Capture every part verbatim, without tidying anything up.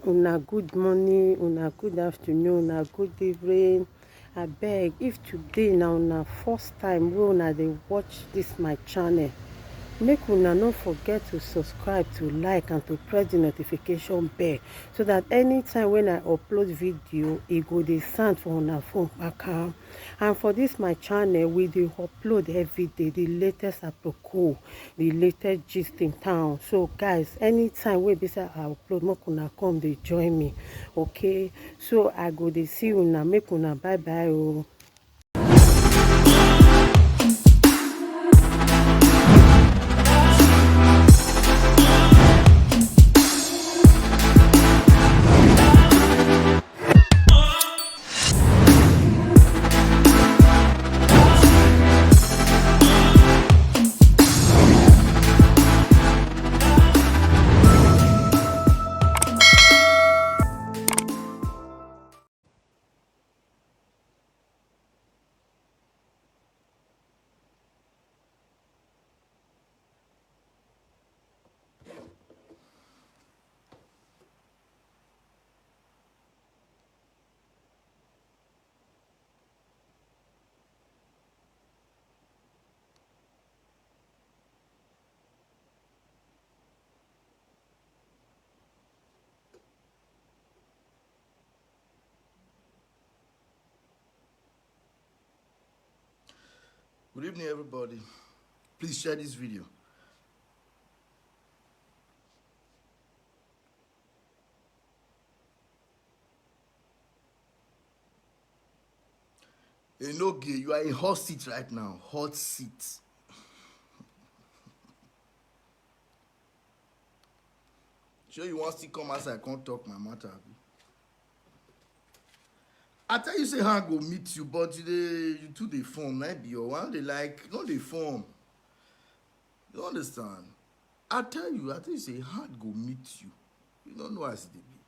Una good morning, una good afternoon, una good evening. Abeg, if today na una first time wey una dey watch this my channel, make una no forget to subscribe, to like and to press the notification bell, so that anytime when I upload video, e go dey sound for una phone kpakam. And for this my channel, we dey upload every day the latest aproko, the latest gist in town. So guys, anytime wey be say I upload, make una come dey join me, okay? So I go dey see una, make una bye bye o. Good evening, everybody. Please share this video. Enoge, you are in hot seat right now. Hot seat. Sure, you want to come outside, come talk my matter, abi? I tell you, say hand go meet you, but you dey, you too dey form. Like be your one, they like, no dey form. You understand? I tell you, I tell you, say hand go meet you. You don't know as they be.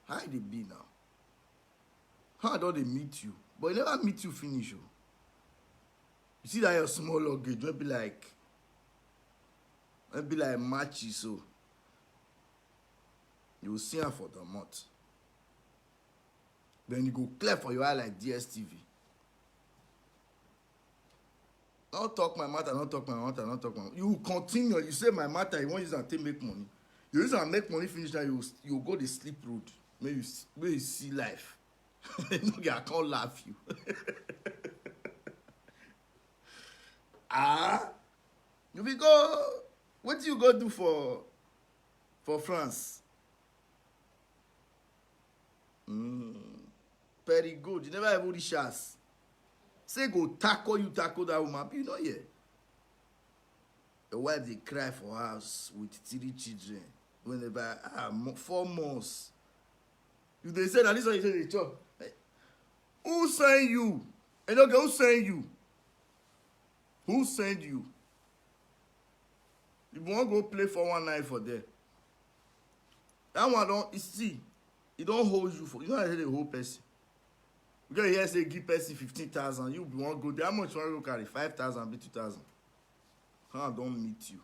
How they be now? Hand don dey meet you, but e never meet you finish o. You see that your small luggage, wey be like, wey be like matches, so you go see am for the month. Then e go clear for your eye like D S T V. Don't talk my matter, don't talk my matter, don't talk my. You continue, you say my matter, you wan use am take make money. You use am make money finish now, you you go dey sleep road. Make you s- make you see life. No get, I can't laugh you. Ah, you be go. What do you go do for for France? Mm. Very good. You never even reach us. Say go tackle you, tackle that woman. You know, yeah. Your wife dey cry for house with three children. Whenever ah, mo- four months, you dey say that this one you say dey chop. Eh, who send you? And okay, who send you? Who send you? You wan go play four one nine for there? That one don, you see, e don hold you for. You know how they hold person. You get here say give person fifteen thousand. You be wan go there. How much you wan go carry? Five thousand, be two thousand. How I don meet you.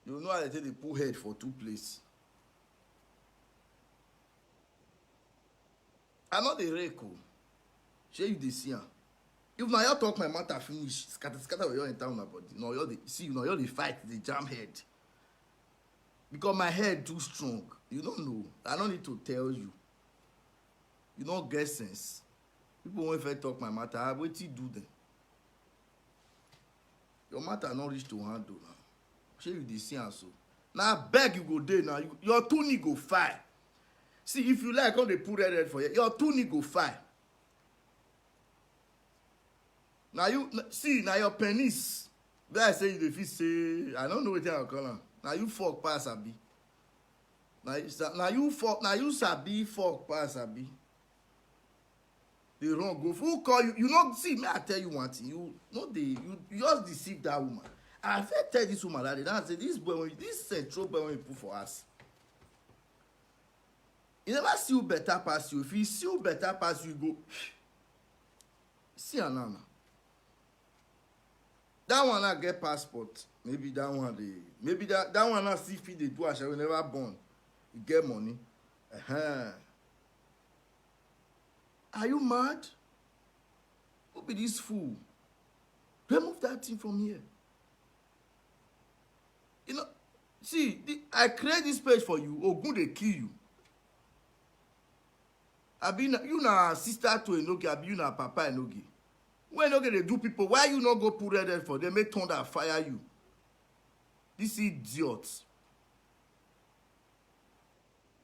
You know how they take dey put head for two place. I no dey rake o. Shey you dey see am? If na your talk my matter finish, scatter scatter wey your enter una body. No, your dey see, no, your dey fight, dey jam head. Because my head too strong. You no know. I no need to tell you. You no get sense. People wey fit talk my matter, ah, wetin do them? Your matter no reach to handle now. Shey you dey see am so? Na beg you go dey now. You, your tunic go fire. See, if you like, come dey put red red for here. Your tunic go fire. Now you n- see, now your penis. Where I say you dey fit say, I don't know wetin I call am. Now you fuck pass abi. Now you sa- now you fuck now you sabi fuck pass abi. They run go. Who call you? You know, see me. I tell you one thing. You know they you, you just deceive that woman. I fit tell this woman that day. That I say this boy, when this central boy when you put for us, he never see you better pass you. If he see you better pass you, go see am now. Now. That one I get passport. Maybe that one they maybe that, that one I see fit they do. I shall never born. You get money. Uh-huh. Are you mad? Who be this fool? Remove that thing from here. You know, see, the, I create this page for you. Ogun dey kill you. Abi na, you na sister to Enoge, abi you na papa Enoge. When Enoge dey do people, why you no go put red head for them? Make thunder fire you. This idiot.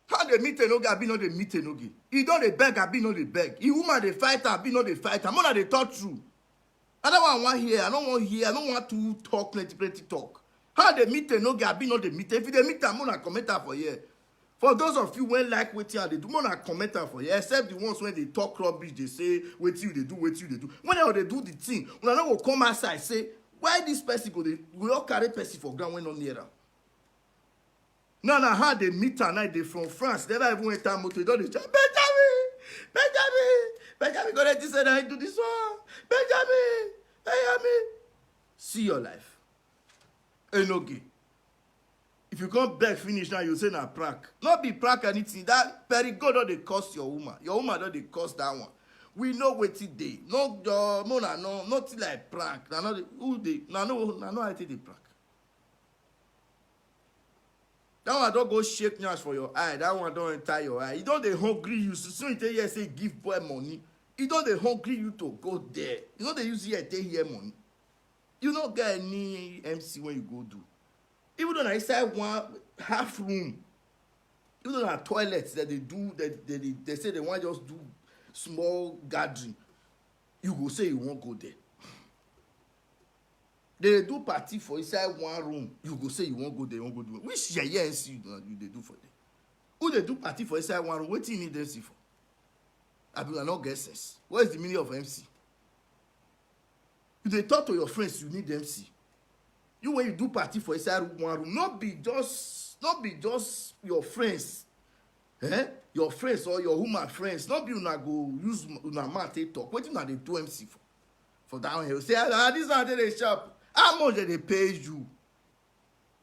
How dey meet Enoge, abi no dey meet Enoge? He don dey beg, abi no dey beg? He woman dey fight, abi no dey fight? I'm gonna dey talk true. I don't want one here. I don't want here. I don't want to talk plenty, plenty talk. How dey meet Enoge, abi no dey meet? If you dey meet am, una comment am for here. For those of you wey like wetin I dey do, una comment am for here. Except the ones wey dey talk rubbish, dey say wetin you dey do, wetin you dey do. When I dey do the thing, una no go come outside say why this person go dey, we all carry person for ground wey no near am. Now na how dey meet am, now dey from France, never even enter motor, e don dey shout, "Benjamin, Benjamin, Benjamin, go dey say na him do this one, Benjamin, Benjamin." See your life. Enoge. If you come beg finish now, you say na prank. No be prank anything. That Perry go don dey curse your woman. Your woman don dey curse that one. We know wetin dey. No, uh, no, na no, nothing like prank. Na no dey, who dey, na no, na no, I take the prank. That one don go shake nyash for your eye. That one don enter your eye. E don dey hungry you. So, so you take hear say give boy money. E don dey hungry you to go there. You no dey use ear take hear money. You no get any M C when you go do. Even though na inside one half room, even though na toilet that they do, that they, they, they say they want just do small gathering, you go say you won't go there. They do party for inside one room, you go say you won't go there, you won't go do. Which yeye M C you, you dey do for them? Who dey do party for inside one room? Wetin you need M C for? Abi una no get sense? What is the meaning of M C? You dey talk to your friends, you need M C. You when you do party for inside one room, not be just, not be just your friends, eh? Your friends or your woman friends. Not be una go use una mouth take talk. Wetin una dey do M C for? For that one, you say, "Ah, this one dey dey sharp." How much dem dey pay you?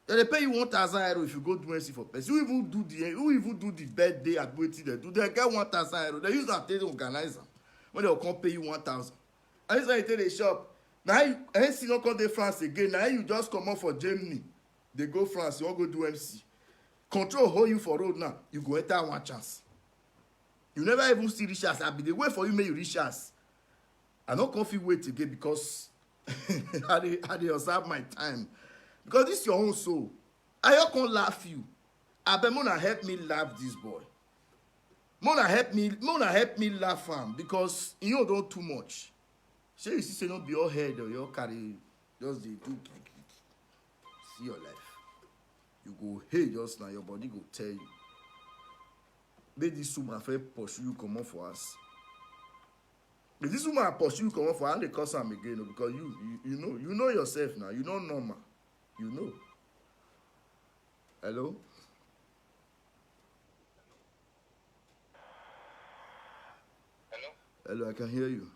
Dem dey pay you one thousand euro if you go do M C for person. Who even do the, who even do the birthday at wetin dem do? Dem get one thousand euro. Dem use am take organize am. When dem come pay you one thousand. And this one you take dey shop. Now you, M C no come dey France again. Now you just comot for Germany. Dey go France, you wan go do M C. Control hold you for road now. You go enter one chance. You never even see reach house. I be dey wait for you make you reach house. I no come fit wait again because I dey, I dey observe my time. Because this your own so. I just come laugh you. Abeg, mona help me laugh this boy. Mona help me, mona help me laugh am because e own don too much. Shey you see say no be all head or your carry just dey do kiki kiki. See your life. You go hey just now, your body go tell you. Make this woman fit pursue you comot for house. If this woman pursue you comot for house, I no dey curse am again o, because you, you, you know, you know yourself now. You know normal. You know. Hello? Hello? Hello, I can hear you.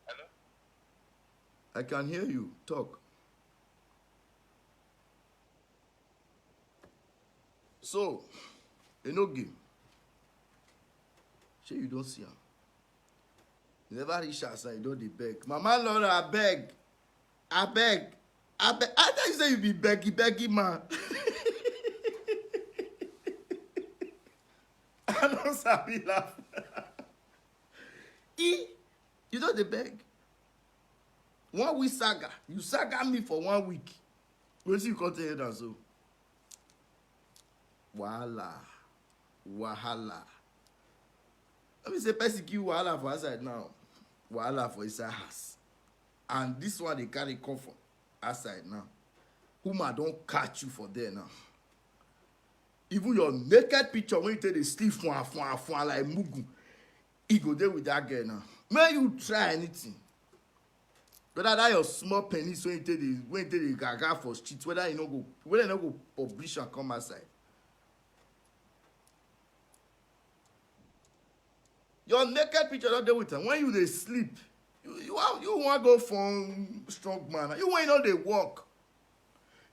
Hello? I can hear you. Talk. So, Enoge, shey you don see am? You never reach house and you don dey beg. "Mama Laura, abeg, abeg, abeg." I tell you say you be beggy, beggy man. I no sabi laugh. E, you don dey beg. One week saga, you saga me for one week. Wetin you come tell elders so? Wahala, wahala. Let me say person give wahala for outside now. Wahala for inside house. And this one dey carry come for outside now. Woman don catch you for there now. Even your naked picture when you take dey sleep fwan fwan fwan like mugu, e go dey with that girl now. Make you try anything. Whether that your small penis when you take dey, when you take dey gaga for street, whether you no go, whether you no go publish and come outside. Your naked picture don dey with am. When you dey sleep, you, you, wan- you wan go form strong man. You when you no dey work,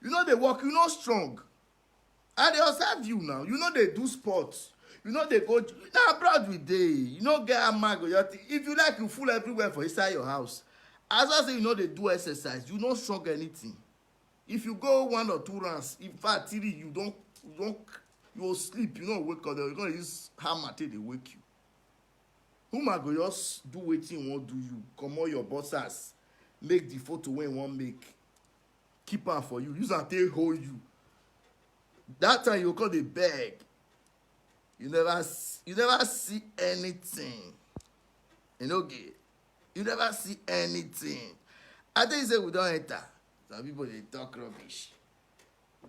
you no dey work, you no strong. I dey observe you now. You no dey do sports. You no dey go. Na abroad we dey. You no get how man go just. If you like, you full everywhere for inside your house. As I say, you no dey do exercise. You no strong anything. If you go one or two rounds, in fact, three, you don, you don, you go sleep. You no wake up. Dem go use hammer take dey wake you. Woman go just do wetin e wan do you. Comot your boxers. Make the photo wey e wan make. Keep am for you. Use am take hold you. That time you go come dey beg. You never s-, you never see anything. You no get. You never see anything. I tell you say we don enter. Some people dey talk rubbish.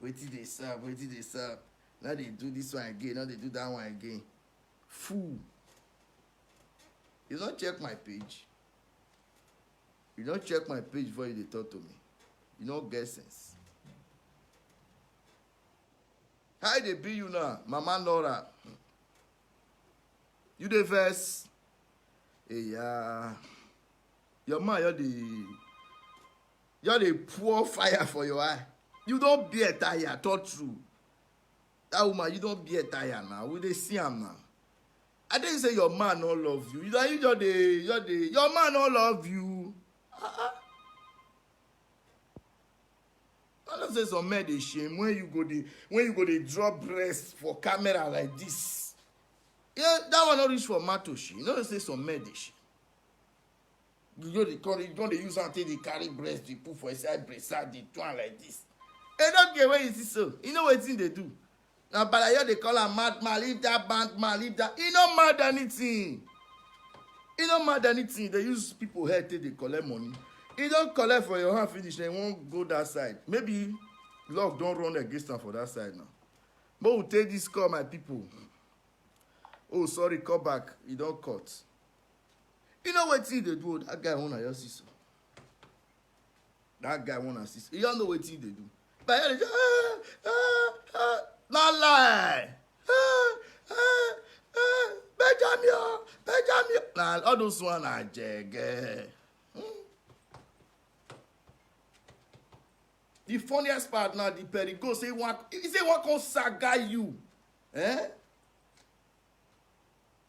Wetin dey sup? Wetin dey sup? Now they do this one again. Now they do that one again. Fool. You don check my page. You don check my page before you dey talk to me. You no get sense. How e dey be you now, Mama Nora? You dey vex? Eya. Your man, you dey, you dey pour fire for your eye. You don bear tire, talk true. That woman, you don bear tire now. We dey see am now. I think say your man no love you. You, you just dey, just dey, your man no love you. Uh-uh. I know say some men dey shame when you go dey, when you go dey drop breast for camera like this. Yeah, that one no reach for man to shame. You know say some men dey shame. You go dey come, you don dey use am take dey carry breast, dey put for inside breast, dey do am like this. E don get wey you see so. You know wetin dey do? Na balayo dey call am madman, leave that madman, leave that. E no mad anything. E no mad anything. Dey use people head take dey collect money. E don collect for your hand finish, and e wan go that side. Maybe love don run against am for that side now. But we take this call, my people. Oh, sorry, call back. E don cut. You know wetin e dey do? That guy own na your sister. That guy wan assist. You don't know wetin e dey do. But you dey, ah, ah, ah, na lie. Ah, ah, ah, Benjamin, oh, Benjamin. Na all those one na jege. Hmm. The funniest part now, the Perigo say one, he say one come saga you. Eh?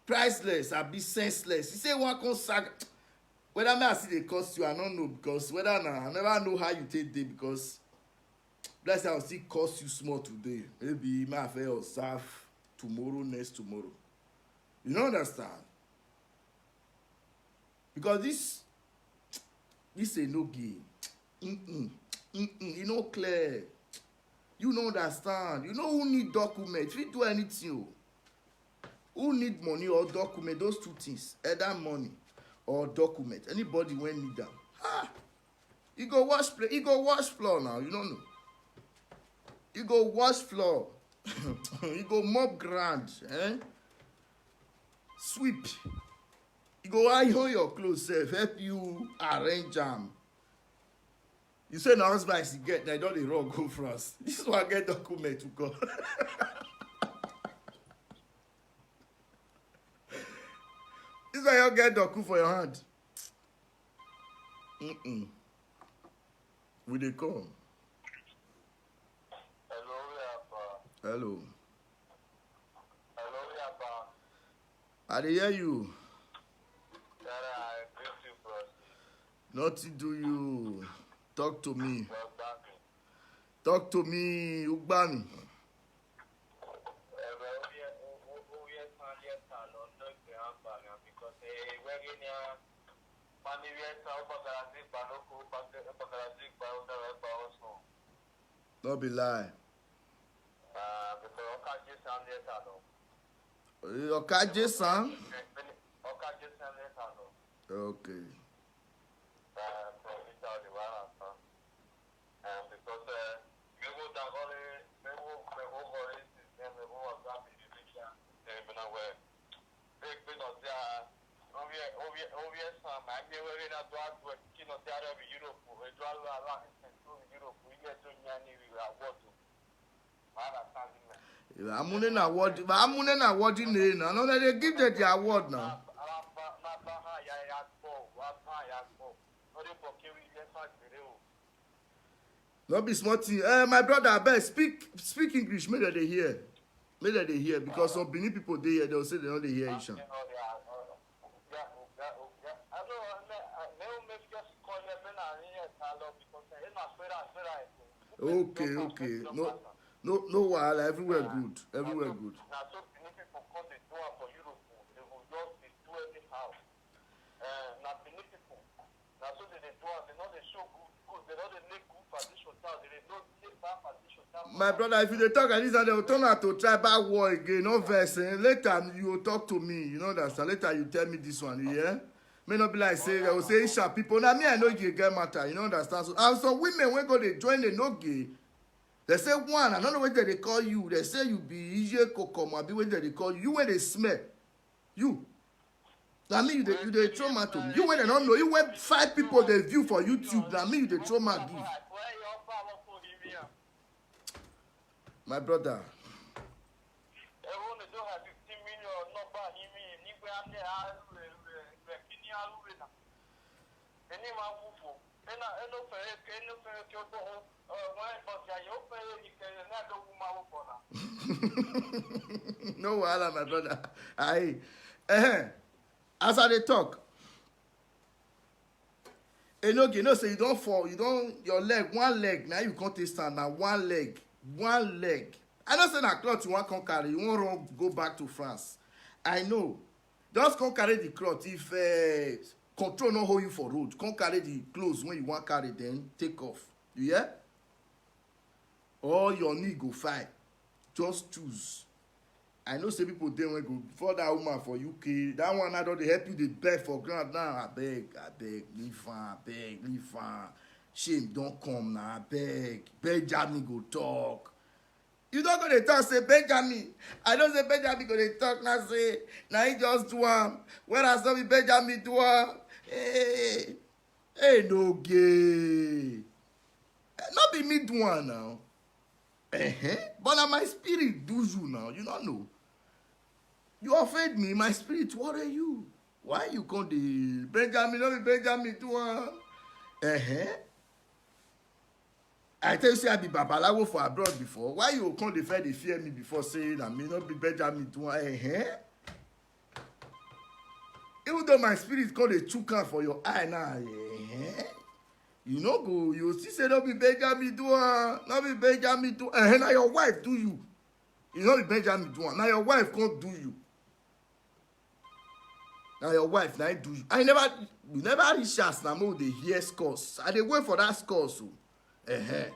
Priceless, I be senseless. He say one come saga. Whether me I see dey curse you, I don't know, because whether na, I never know how you take dey, because bless, I'll still curse you small today. Maybe my affair observe tomorrow, next tomorrow. You don't understand? Because this, this a no game. Mm-mm. Mm-mm. You no clear. You no understand. You know who need document. If you do anything, oh. Who need money or document? Those two things. Either money or document. Anybody when need them. Ha! You go wash play. You go wash floor now. You don't know. You go wash floor. You go mop ground. Eh? Sweep. You go iron your clothes, sef, help you arrange am. You say na husband she get, na don dey run go France. This one get document to go. This one you get docu for your hand. Mm-mm. We dey come. Hello, Yapa. Hello. Hello, Yapa. I dey hear you. Yara, I greet you, bros. Nothing do you. Talk to me. Talk to me, Ugbami. No be lie. Okaje san. Okay. Amune na award, but Amune na award name now. No, they give them the award now. No be small thing. Eh, my brother, abeg speak speak English, make dem dey hear. Make dem dey hear, because some Benin people dey here, dem say dem no dey hear Ishan. Okay, okay. No, no, no wahala. Everywhere good. Everywhere good. Na so Benin people come dey do am for Europe o. They go just dey do anyhow. Eh, na Benin people. Na so they dey do am. They no dey show good good. They no dey make good foundation down. They dey no make bad foundation down. My brother, if you dey talk like this, they will turn out to tribal war again. No vex. Eh? Later you will talk to me. You know that. So later you tell me this one. You hear? May not be like say they will say Isha people. Now me I know you get matter. You know understand. So and some women when go they join the no gay. They say one, I don't know what they call you. They say you be Ije Kokom, I be what they call you. You when they smell. You. Now me you dey you dey throw man to me. You when they don't know. You when five people they view for YouTube. Now me you dey throw man give. My brother. No wahala, my brother. I eh, as I dey talk, Enoge, you know say you don't fall, you don't your leg, one leg, now you can't take stand, now one leg, one leg. I know say na cloth you want come carry, you want run go back to France. I know. Just come carry the cloth. If uh, control not hold you for road, come carry the clothes when you want carry, then take off. You hear? All your knee go fine. Just choose. I know say people dey when go for that woman for U K. That one I don't help you the beg for ground now. I beg, I beg, leave her, I beg, leave her. Shame don't come now. I beg. Benjamin go talk. You don't go to talk say Benjamin. I don't say Benjamin go to talk now say now he just do am. Whereas not be Benjamin do am. Hey, hey, no gay. Not be me do am now. Uh-huh. But now my spirit do you now. You don't know. You offend me, my spirit worry you. Why you come the Benjamin? Not be Benjamin do am. Uh-huh. I tell you say I be babalawo for abroad before. Why you come dey fear dey fear me before say na me not be Benjamin do am? Eh? Even though my spirit come dey chook am for your eye now, eh? You no go, you see say no be Benjamin do am, no be Benjamin do am. Eh, na your wife do you. You no be Benjamin do am. Na your wife come do you. Now your wife now do you. I never you never reach us now more the hear scores. I dey wait for that scores. So. Uh-huh.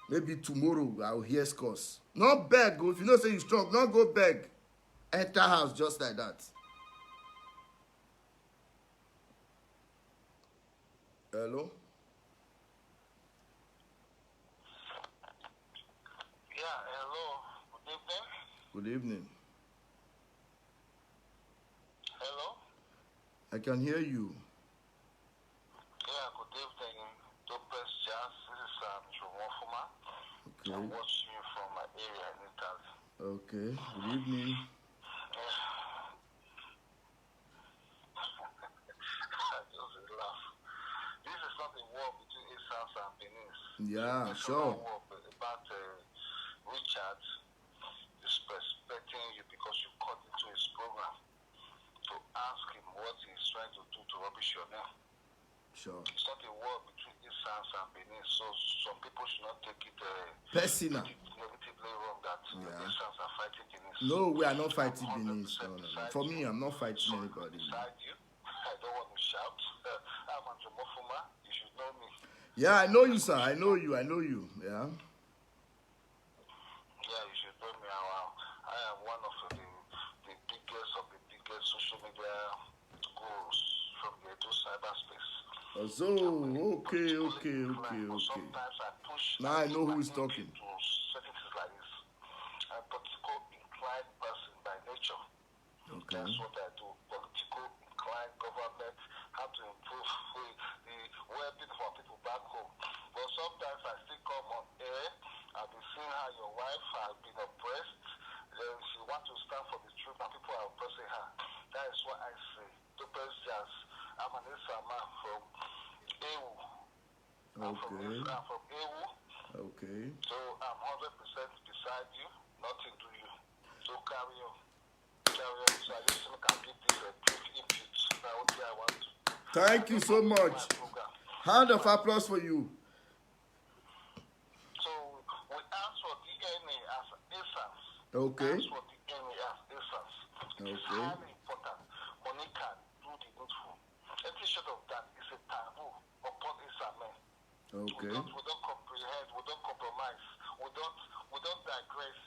Maybe tomorrow I will hear scores. Not beg. Oh, if you know say you strong, not go beg. Enter house just like that. Hello? Yeah, hello. Good evening. Good evening. Hello? I can hear you. Yeah, good evening. Dopest Jazz. This is um, Jumofuma. Okay. I'm watching you from my area in Italy. Okay. Good evening. Yeah. I just laugh. This is not a war between Isans and Benin. Yeah, It's sure. A war about uh, Richard disrespecting you because you cut into his program to ask him what he's trying to do to rubbish your name. Sure. It's not a war between Isans and Benin, so some people should not take it uh, Personal. negatively wrong that Yeah. Isans are fighting Benin. No, we are not fighting Benin. No, no, no. For me, I'm not fighting anybody. Beside you, I don't want to shout. I'm Andrew Mofuma. You should know me. Yeah, I know you, sir. I know you. I know you. Yeah. Yeah, you should know me. I, I am one of the, the biggest of the biggest social media gurus from the Edo cyberspace. So, okay, okay, okay, okay. Sometimes I push. Now I know who is talking. To certain things like this. I'm a political inclined person by nature. Okay. That's what I do. Political inclined government, how to improve the, the well-being of our people back home. But sometimes I still come on air. I've been seeing how your wife has been oppressed. Then she wants to stand for the truth, and people are oppressing her. That is why I say, Dopest Jazz, I'm an Isama from Ewu. I'm from, Okay. I'm from Ewu. Okay. So I'm hundred percent beside you, nothing do you. So carry on. Carry on. So I just think I give this a brief input. Now, what I want to Thank you so much. Program. Hand of applause for you. So we ask for D N A as instance. Okay. Ask for D N A as instance. It is Okay. Highly important. Monica, do the needful. Anything short of that is a taboo upon Islam. Okay. We don't, we don't comprehend, we don't compromise, we don't, we don't digress.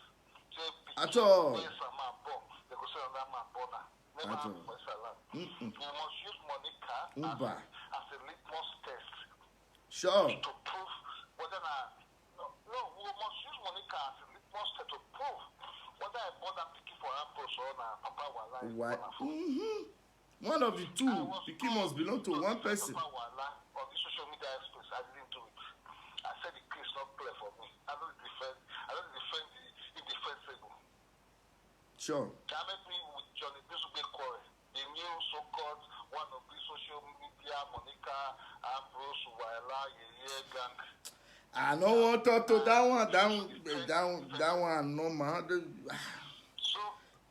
Say, At all. Where is a man born? They go say another man born. Never At happen all. for Islam. Mm-mm. You must use Monica as, Uber. As a litmus test Sure. To prove whether na no, no, we must use Monica as a litmus test to prove whether I born that pikin for Ambrose or na Papa Wala. Why? Mm-hmm. One of the two. The key must belong to one person. Papa Wala on the social media space. I didn't do it. I said the case not clear for me. I don't defend. I don't defend the indefensible. Sure. Can make me with Johnny Bisugbe quarrel. The new so-called one of the social media Monica Ambrose Wala Yeye gang. I no want to talk to that one. That one, that one, that one, no man. The- So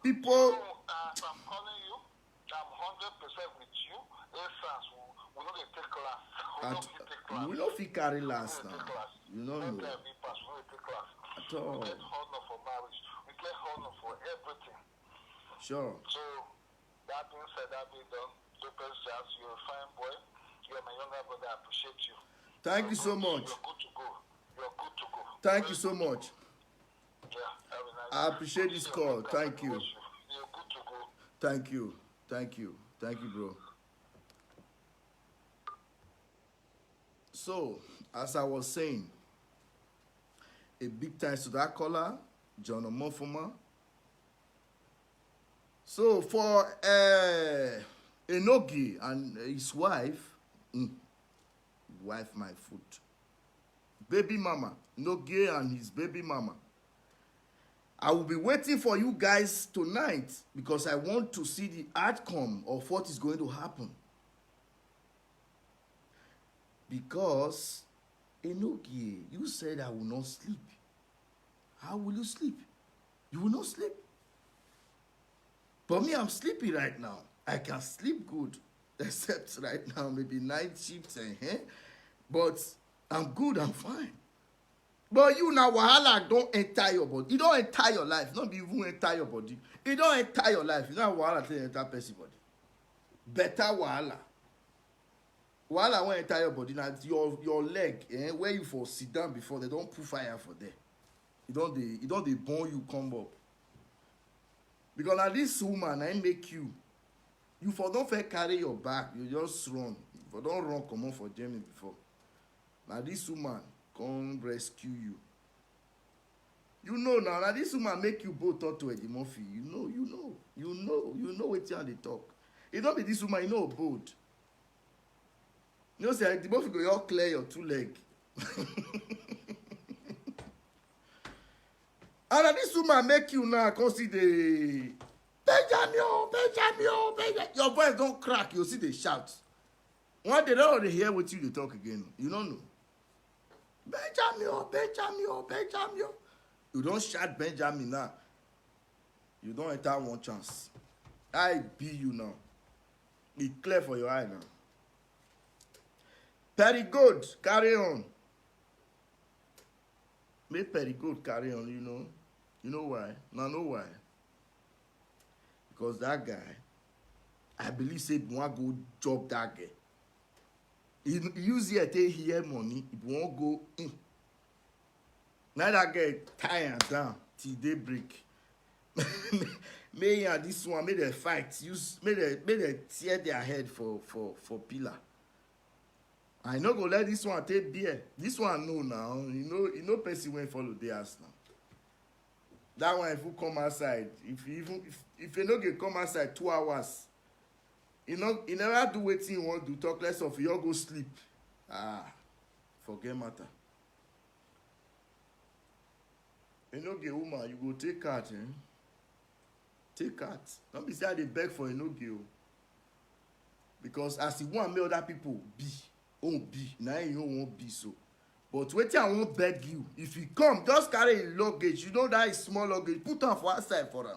People, so, as I'm calling you, I'm hundred percent with you. Instance, we, we no dey take class. We no at, fit take class. we no fit carry last We no now. dey take class. You no Don't know tell me pass. We no dey take class. At all. We get honor for marriage. We get honor for everything. Sure. So that being said, that being done, Dopest Jazz, you're a fine boy. You're my younger brother. I appreciate you. Thank you so much. You're good to go. You're good to go. Thank you so much. Yeah, have a nice I appreciate this call. Thank you. You're good to go. Thank you. Thank you. Thank you, bro. So, as I was saying, a big thanks to that caller, John Omofoma. So, for uh, Enogi and his wife, mm, wife, my foot, baby mama, Enogi and his baby mama, I will be waiting for you guys tonight because I want to see the outcome of what is going to happen. Because Enogie, you said I will not sleep. How will you sleep? You will not sleep. But me, I'm sleepy right now. I can sleep good, except right now, maybe night shifts and eh? But I'm good, I'm fine. But you now, wahala don't enter your body. It don't enter your life. Not be even enter your body. It don't enter your life. You know wahala take enter person body. Better wahala. Wahala won't enter your body. Now your your leg, eh, where you for sit down before, they don't put fire for there. You don't they you don't they burn you come up. Because now this woman I make you. You for don't fair carry your back. You just run. You for don't run come on for Germany before. Now this woman come rescue you. You know now, now this woman make you both talk to Eddie Murphy. You know, you know, you know, you know what you they talk. It don't be this woman, you know, bold. You know, say Eddie Murphy go you clear your two leg. And now this woman make you now come see the Benjamin, oh, Benjamin, oh, Benjamin. Your voice don't crack, you see they shout. One day they don't hear what you dey talk again. You don't know. Benjamin, oh, Benjamin, oh, Benjamin. Oh. You don't shout Benjamin now. You don't enter one chance. I be you now. It clear for your eye now. Perry Gold, carry on. Make Perry Gold carry on, you know. You know why? Now know why. Because that guy, I believe say he wan go job that girl. He he use here take hear money, he wan go in. Now that girl tie am down till daybreak. May and this one, may they fight, use may they may they tear their head for for for pillar. I no go let this one take beer. This one no now. You know, you know person wey follow dey house now. That one if you come outside, if you even if if you no get come outside two hours, you know you never do wetin you wan do. Talk less of you all go sleep. Ah, forget matter. You no get woman, you go take cat, eh? Take cat. Don't be say I dey beg for you no get o. Because as you want make other people be, oh be, na you no wan be so. But wetin I wan beg you, if you come, just carry a luggage, you know that is small luggage, put am for outside for am.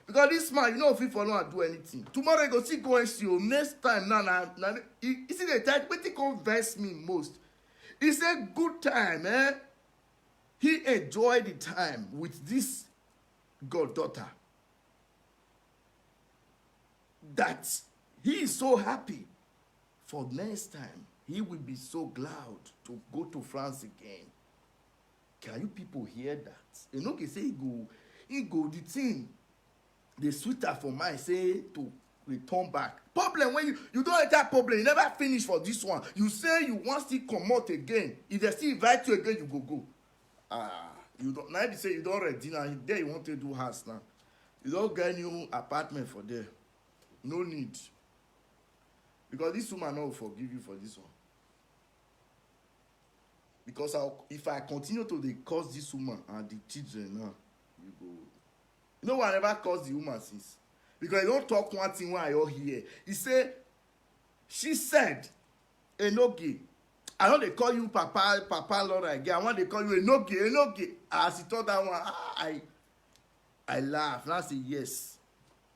Because this man, you no fit follow am do anything. Tomorrow you go still go S C O. Next time now, na na you you see the time wetin come vex me most. He say good time, eh? He enjoy the time with this goddaughter that he is so happy for next time he will be so glad to go to France again. Can you people hear that? You know, say he go, he go the thing, the sweeter for mine say to return back. Problem when you you don't enter problem, you never finish for this one. You say you want still comot again. If they still invite you again, you go go. Ah, you don't. Now be say you don't ready now. There you want to do house now. You don't get new apartment for there. No need. Because this woman no forgive you for this one. Because I, if I continue to dey curse this woman and the children now, you go. You know why I never curse the woman since? Because I don't talk one thing when I all hear. He say, she said, Enoge, I don't dey call you Papa, Papa Lord again. I want to call you Enoge, Enoge. As he thought that one, ah, I, I laugh. And I say, yes.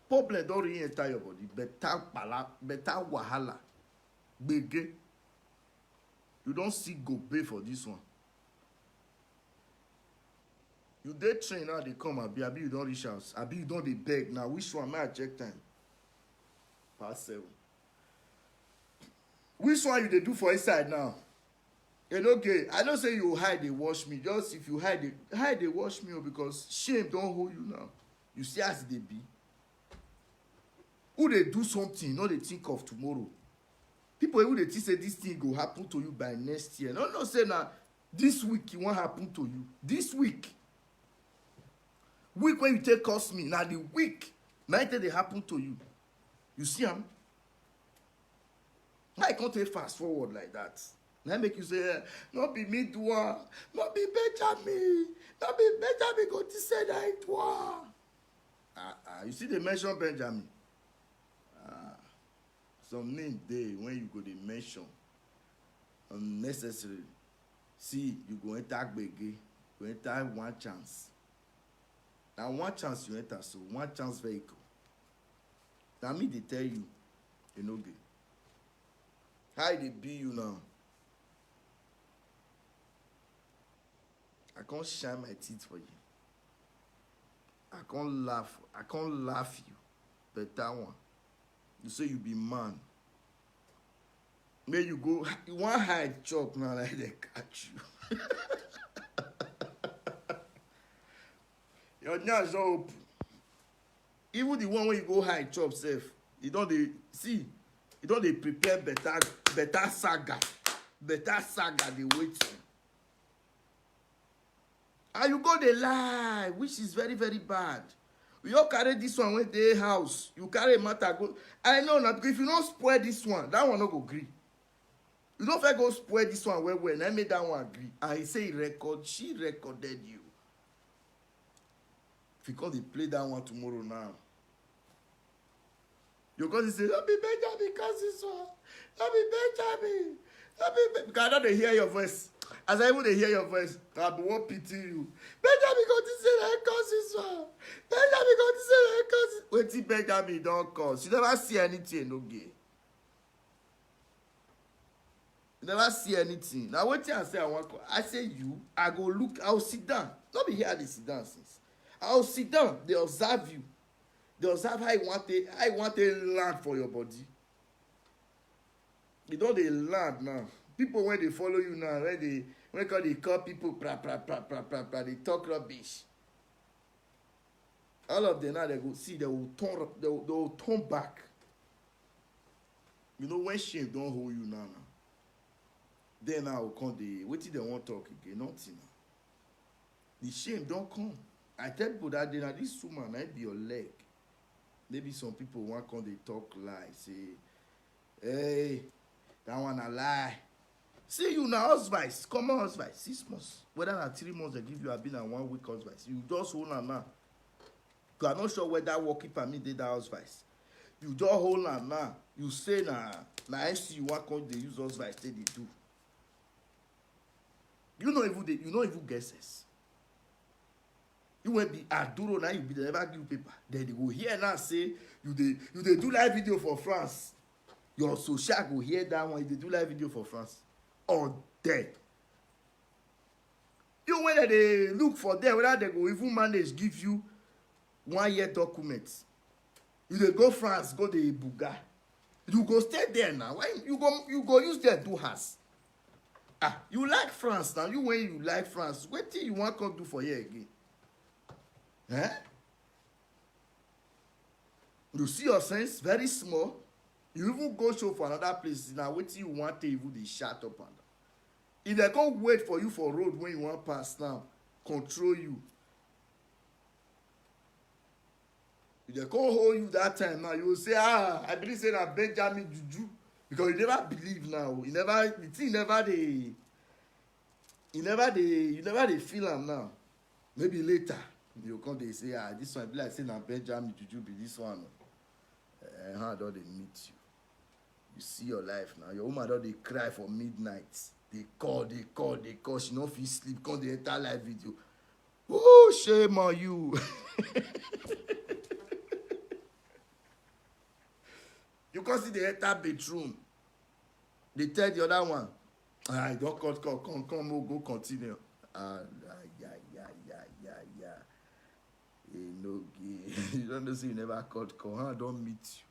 Problem don't really enter your body. Better pala, better wahala. Gbege. You don't see go pay for this one. You dey train now, they come, abi, abi you don't reach house, abi you don't dey beg now. Which one? May I check time? Past seven. Which one you dey do for inside now? Enoge, I know say you hide dey watch me. Just if you hide dey hide dey watch me o, because shame don hold you now. You see as e dey be. Who dey do something no dey think of tomorrow. People even dey think say this thing go happen to you by next year. No, no, say na this week e wan happen to you. This week, week when you take curse me, na the week na it take dey happen to you. You see am? How I come take fast forward like that? Na make you say, eh, no be me do am, no be Benjamin, no be Benjamin go this say na it do am. Ah, ah, you see they mention Benjamin. Ah, some name dey when you go dey mention unnecessarily. See, you go enter gbege, you enter one chance. Na one chance you enter, so one chance vehicle. Na me dey tell you, Enoge. How e dey be you now? I can't shine my teeth for you. I can't laugh. I can't laugh you. Better one. You say you be man. May you go. You want hide chop now like they catch you. Your nyash don open. Even the one wey you go hide chop sef, e don dey see, e don dey prepare better better saga, better saga dey wait you. And you go dey lie, which is very very bad. You all carry this one wey dey house, you carry matter go. I know na, because if you no spoil this one, that one no go gree. You no fit go spoil this one well well, na make that one gree. And he say he record, she recorded you. If you come dey play that one tomorrow now, you go come say, no be Benjamin cause this one, no be Benjamin, no be Ben-, because I don dey hear your voice. As I even dey hear your voice, I be wan pity you. Benjamin go think say na him cause this one. Benjamin go think say na him cause this. Wetin Benjamin don cause? You never see anything, Enoge. You never see anything. Na wetin I say I wan call. I say you, I go look, I will sit down. No be here I dey sit down since. I will sit down, dey observe you. Dey observe how you wan take, how you wan take land for your body. You don dey land now. People wey dey follow you now, wey dey, wey come dey call people pra pra pra pra pra pra, dey talk rubbish. All of them now, they go see, they will turn, they will, they will turn back. You know, when shame don hold you now, now, then now come dey, wetin they wan talk again? Nothing now. The shame don come. I tell people that day, na this woman na be your leg. Maybe some people wan come dey talk lie, say, hey, that one na lie. See you na house vice, common house vice, six months. Whether na three months they give you, abi na one week house vice, you just hold am now. You are not sure whether working permit dey that house vice. You just hold am now. You say na, na S C you wan come dey use house vice take dey do. You no even dey, you no even get sense. You wey be Aduro, now you be, they never give you paper. Then they go here now say you dey, you dey do live video for France. Your social go hear that one. You dey do live video for France. Or there. You when they dey look for there whether they go even manage give you one year document. You dey go France, go dey buga. You go stay there now. Why you go, you go use there do house? Ah, you like France now. You when you like France, wetin you wan come do for here again? Eh? You see your sense very small. You even go show for another place. Now wetin you wan take even dey shout up and down? If they come wait for you for road when you wan pass now, control you. If they come hold you that time now, you go say, "Ah, I believe say na Benjamin juju," because you never believe now. You never, the thing never dey, you never dey, you never dey feel am now. Maybe later you come dey say, "Ah, this one be like say na Benjamin juju be this one." Eh, how don dey meet you? You see your life now. Your woman don dey cry for midnight. Dey call, dey call, dey call. She no fit sleep. Come dey enter live video. Oh, shame on you. You come see dey enter bedroom. Dey tell the other one, "Ah, I don cut call. Come, come, we go continue." Ah, yeah, yeah, yeah, yeah, yeah, yeah. E no gay. You don't know say you never cut call. How I don meet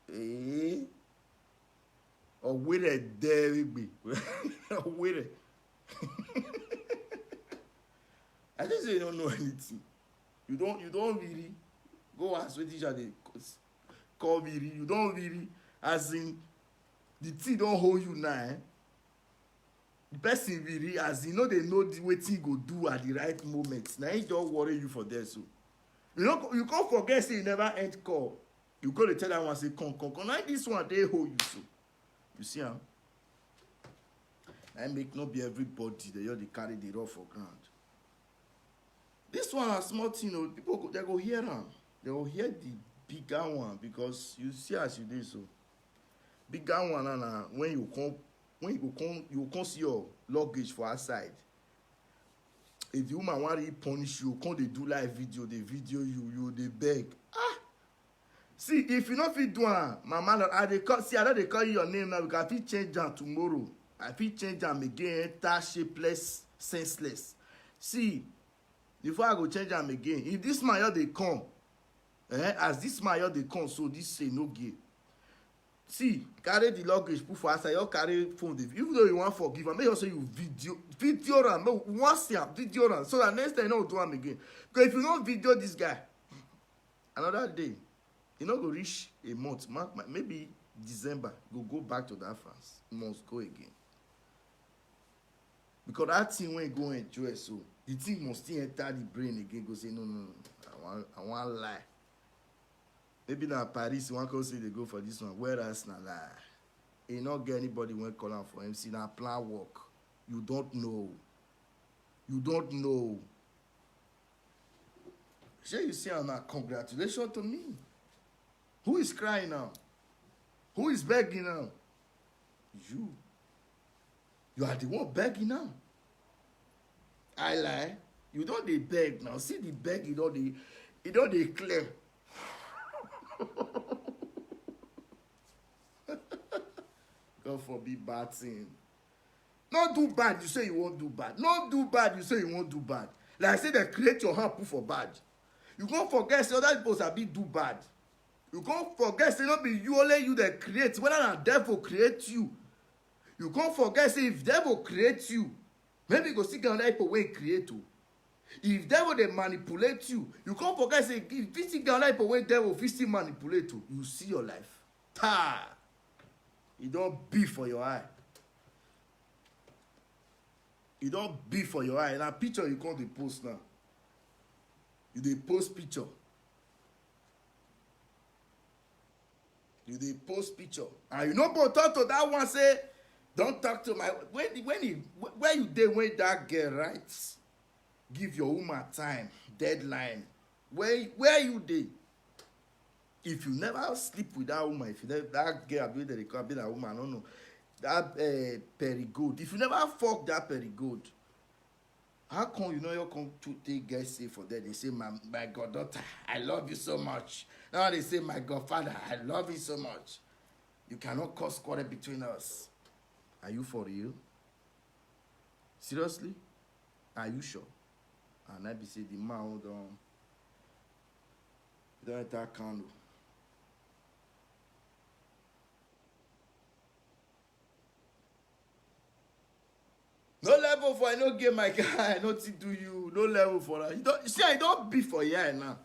you? Eh? Owere dere gbe. Owere. I just say you don't know anything. You don't, you don't really go ask wetin you dey call really. You don't really, as in, the thing don't hold you now. Eh? The person really, as you know, they know the wetin go do at the right moment. Now he just worry you for there, so you know you can't forget say you never end call. You go to tell that one say, "Come, come, come." Now this one they hold you so. You see am? I make no be everybody that you dey carry the rock for ground. This one a small thing o. People go, they go hear am. They go hear the bigger one because you see as you do so. Bigger one na, na when you come, when you come, you come see your luggage for outside. If the woman wan really punish you, come dey do live video, dey video you, you dey beg. Ah, see, if you no fit do am, mama, no, I dey call, see, I don dey call you your name now because I fit change am tomorrow. I fit change am again, enter shapeless, senseless. See, before I go change am again, if this man just dey come, eh, as this man just dey come, so this say no gay. See, carry the luggage put for outside, you carry phone dey, even though you wan forgive am, make sure say you video, video am, make we wan see am, video am, so that next time you no go do am again. Because if you no video this guy, another day, e no go reach a month, ma-, ma-, maybe December, go, go back to that France, you must go again. Because that thing wey go enjoy, so the thing must still enter the brain again, go say, "No, no, no, I wan, I wan lie." Maybe na Paris, you wan come say they go for this one, whereas na lie. E no get anybody wey call am for M C, na plan work. You don't know. You don't know. Shey you see am na congratulations to me. Who is crying now? Who is begging now? You. You are the one begging now. I lie. You don dey beg now. See the beg, e don dey, e don dey clear. God forbid bad thing. No do bad, you say you wan do bad. No do bad, you say you wan do bad. Like say they create your hand put for bad. You come forget say other people sabi do bad. You come forget say no be you, only you dey create. Whether na devil create you, you come forget say if devil create you, maybe you go still get other people wey create o. If devil dey manipulate you, you come forget say if you fit still get other people wey devil fit still manipulate o. You see your life. Ta! E don be for your eye. E don be for your eye. Na picture you come dey post now. You dey post picture. You dey post picture. And you no go talk to that one say, "Don't talk to my," when, when he, where you dey when that girl, right? Give your woman time, deadline. Where, where you dey? If you never sleep with that woman, if you never, that girl, abi they dey call, abi that woman, I don't know. That uh, Perry Gold. If you never fuck that Perry Gold, how come you know you come to take get say for there? They say, my, my goddaughter, I love you so much. Now they say, my godfather, I love you so much. You cannot cause quarrel between us. Are you for real? Seriously? Are you sure? And I be say the man don don enter Kano. No level for I no get my guy, I no to do you. No level for that. You don't see, I don't be for here now.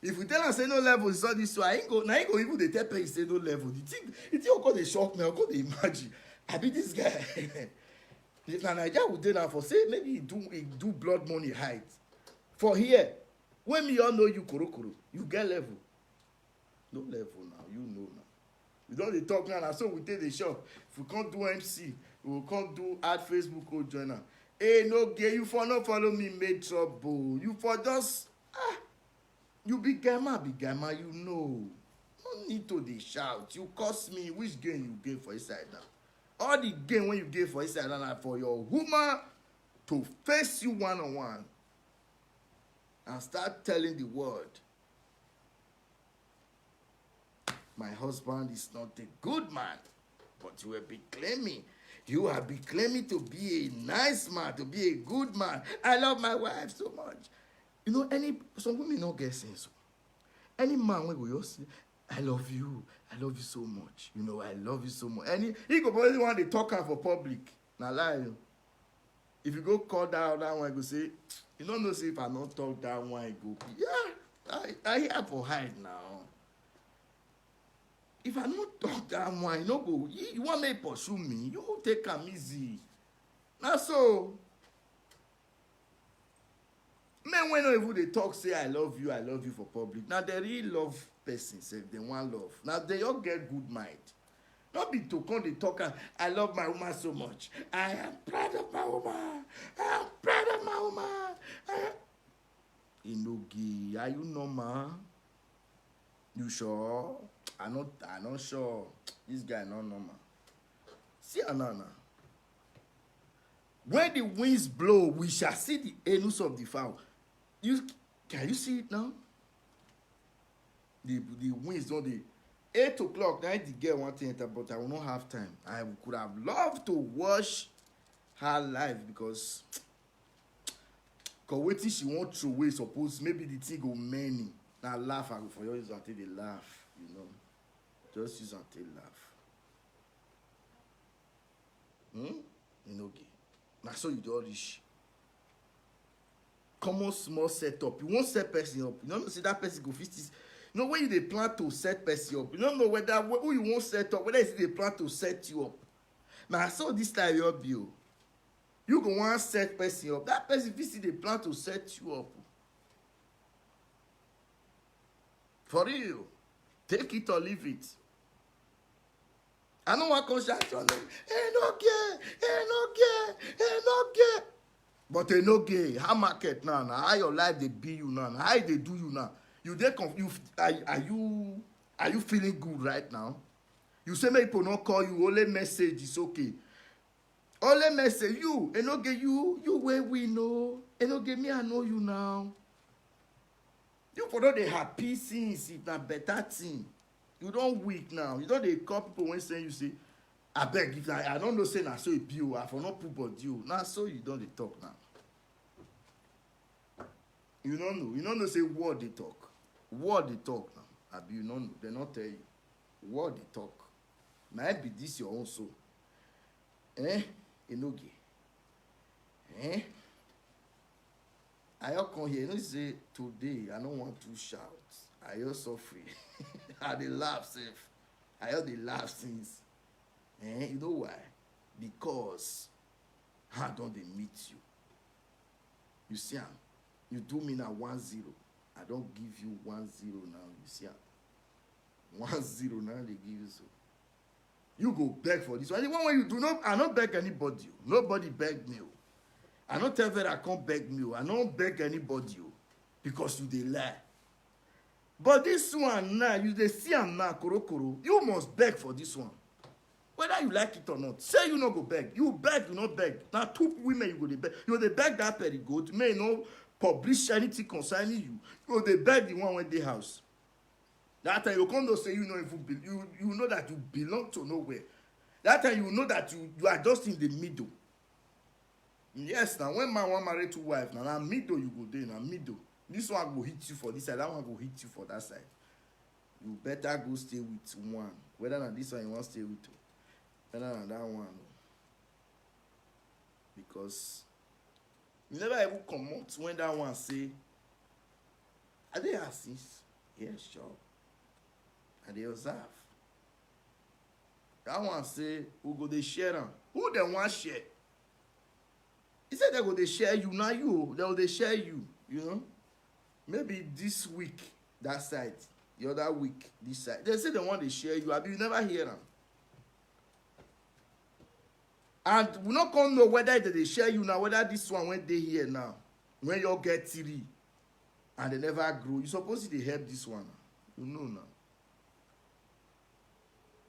If we tell am say no level, it's not this way. I ain't go, now I go even dey tell person say no level. The thing, the thing go dey shock me. I go dey imagine. I be this guy. If na Naija we dey now for say maybe he do he do blood money height. For here, when me all know you korokoro, you get level. No level now, you know now. We don dey talk now, na so we take dey shop. If we come do M C, we go come do add Facebook go join am. Hey, no gay, you for no follow me make trouble. You for just ah, you be guy man, be guy man, you know. No need to dey shout. You curse me, which gain you gain for inside now? All the gain when you gain for inside now na for your woman to face you one on one and start telling the world, my husband is not a good man, but you will be claiming, you have been claiming to be a nice man, to be a good man. I love my wife so much. You know, any some women no get sense. Any man wey go just say, I love you, I love you so much. You know, I love you so much. Any he go probably want to talk am for public. Na lie. Oh. If you go call that other one, go say, you don't know say if I don't talk that one, go be yeah. I I hear for hide now. If I don't talk that one, you no go. You, you want me pursue me? You take am easy. Now so men wey no even dey talk say I love you, I love you for public. Now they really love person sef, they want love. Now they all get good mind. Not be to come dey talk am, I love my woman so much. I am proud of my woman. I am proud of my woman. I am... Enogie, are you normal? You sure? I not I not sure. This guy not normal. See Anana. When the winds blow, we shall see the anus of the fowl. You can you see it now? The the winds don't they eight o'clock. Now the girl want to enter, but I will not have time. I could have loved to watch her live because cause wetin she wan throw away suppose maybe the thing go many. Na laugh I go for your use am take dey laugh, you know. Just use am take laugh. Hmm? You no get. Na so you dey all reach. Common small setup. You wan set person up. You no know say that person go fit still. You know when you dey plan to set person up. You no know whether who you wan set up, whether you still dey plan to set you up. Na so this life you be o. You go wan set person up. That person fit still dey plan to set you up. For real. Take it or leave it. I no wan come shout your name. Hey, no gay. Hey, no gay. Hey, no gay. But hey, no gay. How market now? Now how your life dey be you now? Now how e dey do you now? You dey conf you are, are you are you feeling good right now? You say make people no call you, only message is okay. Only message you, Enoge, you you wey win o. Enoge, me I know you now. You for don dey happy since if na better thing. You don weak now. You don dey call people wey send you say, abeg, if I, I don't know say na so e be o, I for no put body o. Na so you don dey talk now. You no know. You no know say word dey talk. Word dey talk now. Abi you no know. Dem no tell you. Word dey talk. Na im be this your own so. Eh? Enoge. Eh? I all come here. You know say today I no want to shout. I all suffering. I dey laugh sef. I all dey laugh since. Eh? You know why? Because I don dey meet you. You see am? You do me na one zero. I don give you one zero now. You see am? One zero now they give you so. You go beg for this one. The one wey you do no, I no beg anybody o. Nobody beg me o. I no tell Vera come beg me o. I no beg anybody o. Because you dey lie. But this one now, you dey see am now, korokoro. You must beg for this one. Whether you like it or not, say you no go beg. You beg, you no beg. Now two women you go dey beg. You go dey beg that Perry Gold, may no publish anything concerning you. You go dey beg the one wey dey house. That time you come to say you no even be, you, you know that you belong to nowhere. That time you know that you, you are just in the middle. Yes, now when man wan marry two wife, now na middle you go dey, na middle. This one go hit you for this side, that one go hit you for that side. You better go stay with one. Whether na this one you wan stay with, o, whether na that one, o. Because you never even comot when that one say, "I dey house since." Yes, sure. I dey observe. That one say, "We go dey share am." Who dem wan share? He said they go dey share you, na you, o, they go dey share you, you know. Maybe this week, that side, the other week, this side. They say they wan dey share you, abi you never hear am? And we no come know whether they dey share you now, whether this one wey dey here now, when you get three, and they never grow. You suppose to dey help this one now. You know now.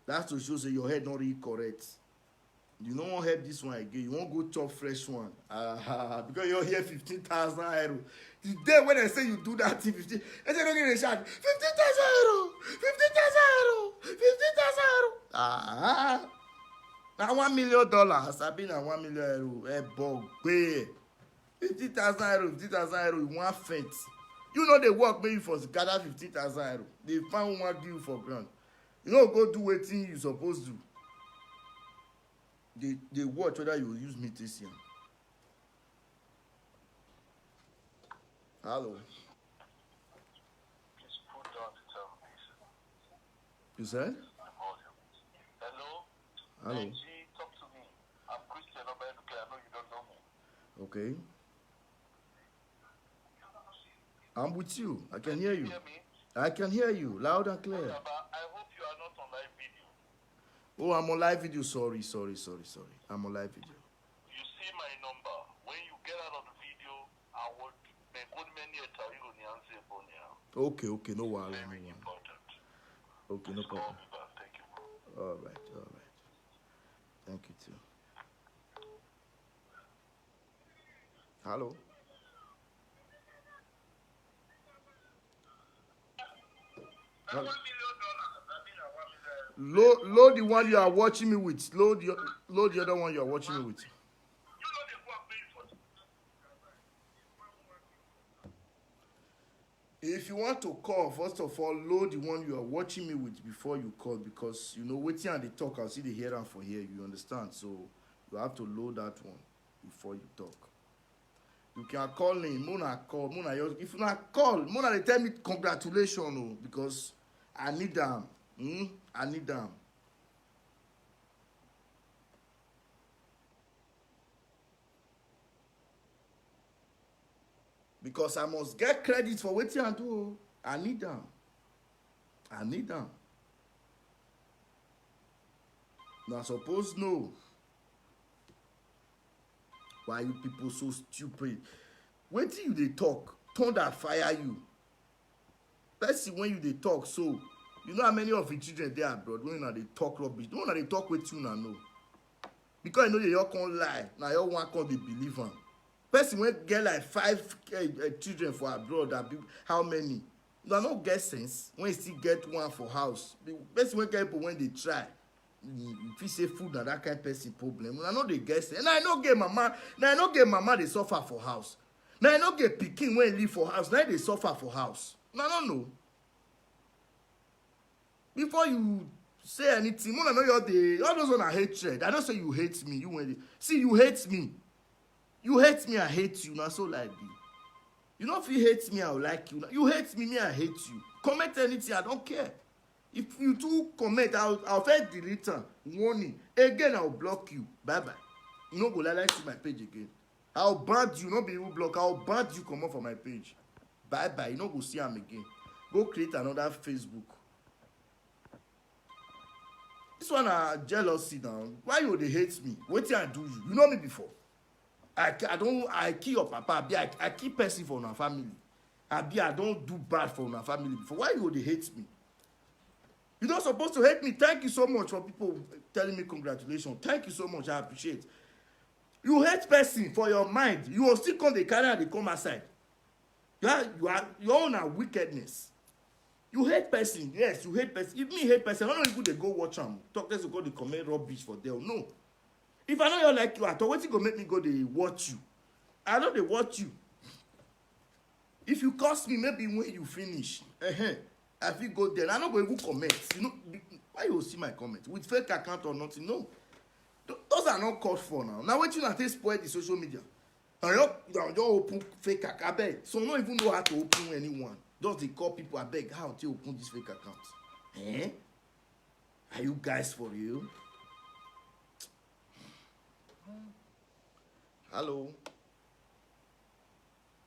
That's to show say your head not really correct. You no wan help this one again. You wan go chop fresh one. Ah, because you hear fifteen thousand euro. The day when I say you do that thing, fifteen, I say, "No get a shot. Fifteen thousand euro. Fifteen thousand euro. Fifteen thousand euro." Ah, na one million dollars. I been na one million euro. Eh, bog, pay. Fifty thousand euro, fifty thousand euro, you wan faint. You no dey work, make you for gather fifty thousand euro. Dey find one give you for ground. You no go do wetin you suppose do. Dey, dey watch whether you use me take see am. Hello. Please put down the television. You said? The volume. Hello? Hello. Benji, talk to me. I'm Christian Obaeduke. I know you don't know me. Okay. I'm with you. I can hear you. Hear me? I can hear you loud and clear. Baba, I hope you are not on live video. Oh, I'm on live video. Sorry, sorry, sorry, sorry. I'm on live video. You see my number. When you get out of the video, I would make good many a Tairo Nyanzi Ebonia. Okay, okay, no wahala, no wahala. Very important. Okay, no problem. Please call me back. Thank you, bro. All right, all right. Thank you too. Hello. Hello. Load, load the one you are watching me with. Load your, load the other one you are watching me with. If you want to call, first of all, load the one you are watching me with before you call, because you know wetin I dey talk, I see the hear am for here. You understand? So you have to load that one before you talk. You can call me. Mona call. Mona, if you not call, Mona, they tell me congratulations, oh, because I need them. Hmm? I need them. Because I must get credit for wetin I do, oh. I need them. I need them. Now, suppose no. Why you people so stupid? Wetin you dey talk? Thunder fire you. Person when you dey talk so, you know how many of your children dey abroad when una dey talk rubbish? No, una dey talk wetin una know. Because you know they all come lie. Now your one come dey believe am. Person wey get like five, eh, eh, children for abroad, abi how many? Una no get sense when you still get one for house. The person wey get people when they try, you, you feel say food na that kind person problem. Una no dey get sense. And I no get mama. Now I no get mama dey suffer for house. Now I no get pikin when live for house. Now they suffer for house. Una no know. Before you say anything, Mona, know your day. All those on are hatred. I don't say you hate me. You when see, you hate me. You hate me, I hate you. Now so like be. You don't feel hate me, I will like you. You hate me, me, I hate you. Comment anything, I don't care. If you two comment, I'll, I'll first delete them. Warning. Again, I'll block you. Bye bye. You no go like, like see my page again. I'll ban you, not be even block. I'll ban you, come off of my page. Bye bye. You no go see am again. Go create another Facebook. This one na jealousy now. Why you dey hate me? Wetin I do you? You know me before. I, I don't, I kill your papa. Abi I, I kill person for una family. Abi I don't do bad for una family before. Why you dey hate me? You don't supposed to hate me. Thank you so much for people telling me congratulations. Thank you so much. I appreciate. You hate person for your mind. You will still come dey carry and dey come outside. You are, you are your own are wickedness. You hate person. Yes, you hate person. If me hate person, I don't even dey go watch am. Talk less go dey comment rubbish for there. No. If I know you like you at all, wetin go make me go dey watch you? I no dey watch you. If you curse me, maybe when you finish, uh-huh, I fit go there. I no go even comment. You know, why you see my comment? With fake account or nothing? No. Th- Those are not called for now. Now, what you take spoil the social media? I just, I just open fake account. Abeg. So, I don't even know how to open anyone. Just they call people, abeg, how to open this fake account? Eh? Are you guys for real? Hello?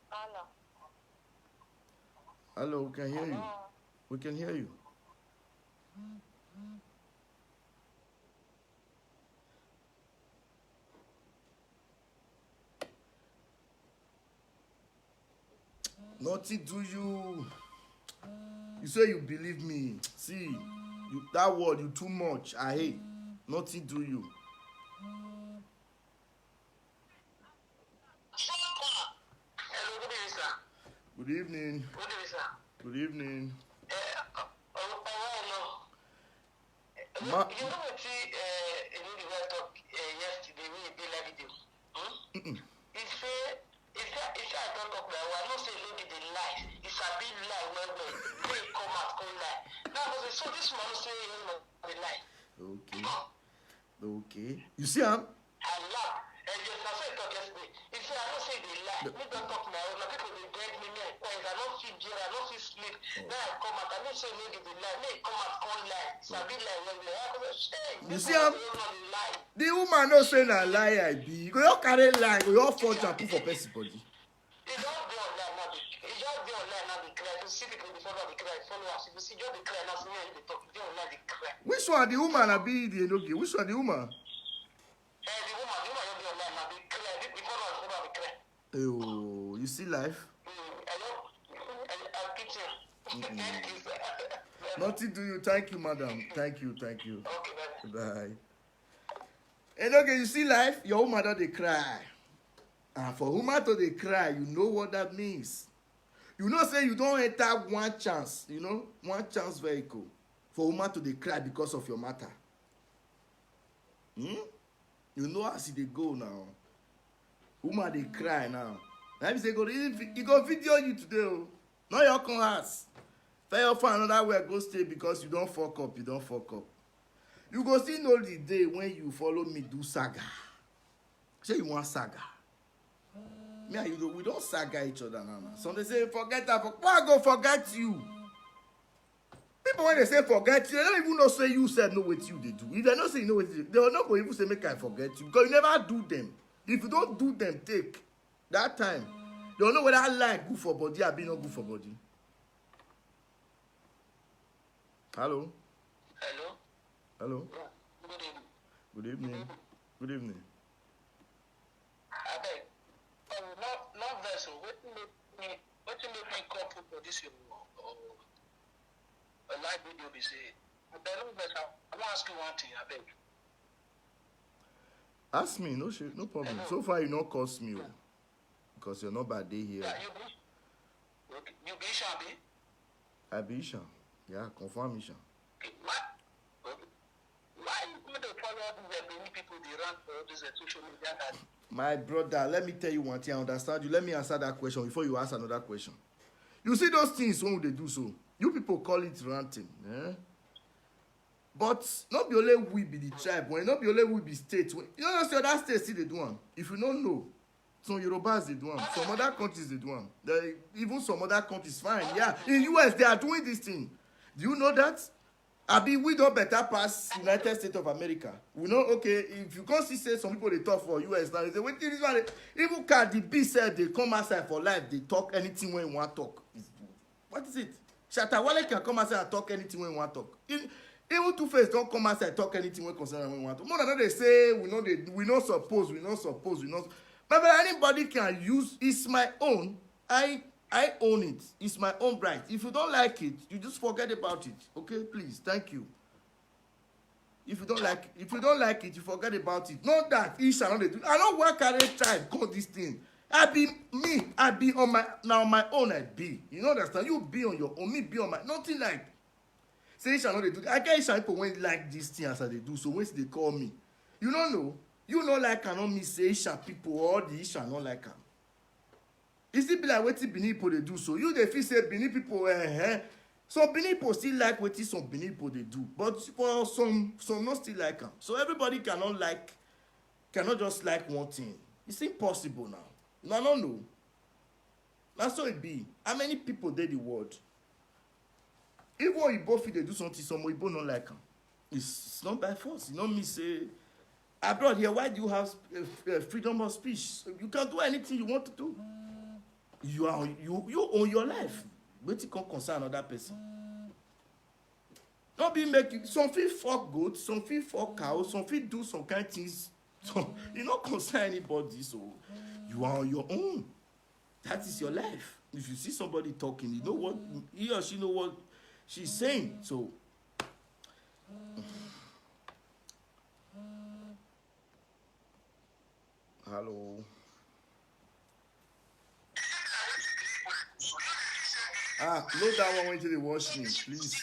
Hello. Hello, we can hear you. Hello. We can hear you. Nothing do you. You say you believe me. See, you, that word, you too much. I hate. Nothing do you. Hello, good evening, sir. Good evening. Good evening, sir. Good evening. Eh, oh, oh, oh, no. Ma- You know what he, uh, you know the way I talk uh, yesterday when he did that video? Hmm? Mm-mm. He say, he say, he say I don't talk my way. I know say he no be the lie. It's a big lie well well. They come out come lie. Now I say, so this man say he no be lie. Okay. Okay. You see am? I laugh. And yes, I say talk yesterday. He say I no say they lie. Me don't talk my own. My people dey beg me, me I quiet. I no fit bear. I no fit sleep. Now I come out. I no say no dey dey lie. Me come out come lie. Sabi lie well well. I go say, shey. You see am? No dey lie. The woman no say na lie I be. You go just carry lie, go just forge and put for person body. He just dey online now. Dey, he just dey online now. Dey cry. You see people dey follow am dey cry. Followers. If you see just dey cry now, see me dey talk. Dey online dey cry. Which one, the woman abi the enoge? Which one, the woman? Eh, the woman, the woman just dey online now. Dey cry. The, the followers follow am dey cry. Oh, you see life? Mm, I don't, I, I pity him. Thank you, sir. Nothing do you. Thank you, madam. Thank you, thank you. Okay, bye. Bye. And okay, you see life, your woman don dey cry. And for woman to dey cry, you know what that means. You know say you don enter one chance, you know, one chance vehicle for woman to dey cry because of your matter. Hmm? You know as e dey go now. Woman dey cry now. Na him say go, e go video you today o. Not your come house. Tell your friend another way go stay because you don fuck up, you don fuck up. You go still know the day when you follow me do saga. Say you want saga. Me and you, we don saga each other now. Now. Some dey say forget that. For, why I go forget you? People when they say forget you, they don't even know say you said no with you they do. If they know say you know what you do, they will not go even say make I forget you because you never do them. If you don't do them, take that time. They don't know whether lie good for body or be not good for body. Hello? Hello? Hello? Yeah. Good evening. Good evening. Good evening. Abeg, um, no, no vex o. Wetin make me, wetin make me come put for this your, uh, uh, live video be say, abeg, no vex. I, I wan ask you one thing, abeg. Ask me, no shit, no problem. Hello? So far, you no cost me o, because your number dey here. Yeah, you be, okay, you be Ishan, abi? I be Ishan. Yeah, confirm Ishan. Why, why you go dey follow all these, uh, Benin people dey run for all these, uh, social media that? My brother, let me tell you one thing. I understand you. Let me answer that question before you ask another question. You see those things when they do so, you people call it ranting, eh? But not be only we be the tribe. When not be only we be state. When, you know, say other states still they do one. If you don't know, some Yorubas they do one. Some other countries they do one. They, even some other countries, fine. Yeah, in U S they are doing this thing. Do you know that? Abi we don better pass United States of America. We know, okay, if you come see say some people they talk for U S now, they say, wait, this one, even Cardi B said they come outside for life, they talk anything when you want talk. What is it? Shatta Wale can come outside and talk anything when you want talk. Even, even Two Face don't come outside talk anything when concern when you want talk. More than that, they say we know they we not suppose, we not suppose, we not. But, but anybody can use, it's my own. I I own it. It's my own right. If you don't like it, you just forget about it. Okay, please. Thank you. If you don't like, if you don't like it, you forget about it. Not that Isha no dey do. I no wan carry time call this thing. I be me. I be on my now on my own. I be. You know understand? You be on your own. Me be on my nothing like. Say Isha no dey do. I get Isha people when like this thing as I dey do. So when they call me, you no know. You no like am, no me say Isha people or the Isha no like am. E still be like wetin Benin people dey do. So you dey feel say Benin people, eh, eh. Some Benin people still like wetin some Benin people dey do, but for some, some no still like am. So everybody cannot like, cannot just like one thing. It's impossible now. Una no know. Na so e be. How many people dey the world? Even Oyibo fit dey do something, some Oyibo no like am. It's, it's not by force. You know me say abroad here, why do you have uh, freedom of speech? You can do anything you want to do. You are you you own your life. Wetin come concern another person? No be make you some fit fuck goat, some fit fuck cow, some fit do some kind things. So e no concern anybody. So you are on your own. That is your life. If you see somebody talking, you know what he or she know what she's saying. So hello. Ah, close that one when you dey watch me, please.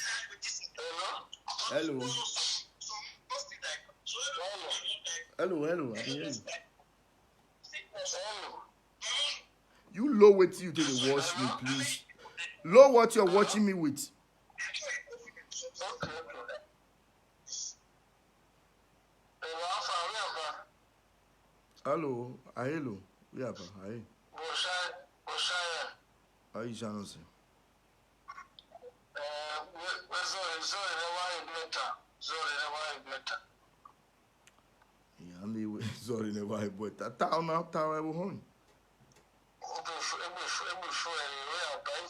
Hello. Hello, hello. I can hear you. You low wetin you take dey watch me, please. Low what you're watching me with. Hello, ah, hello. Yeah, ba, hi. How you channel say? Sorry, never better. Sorry, never better. Yeah, I'm the sorry, never better. Town now, town, I will home. If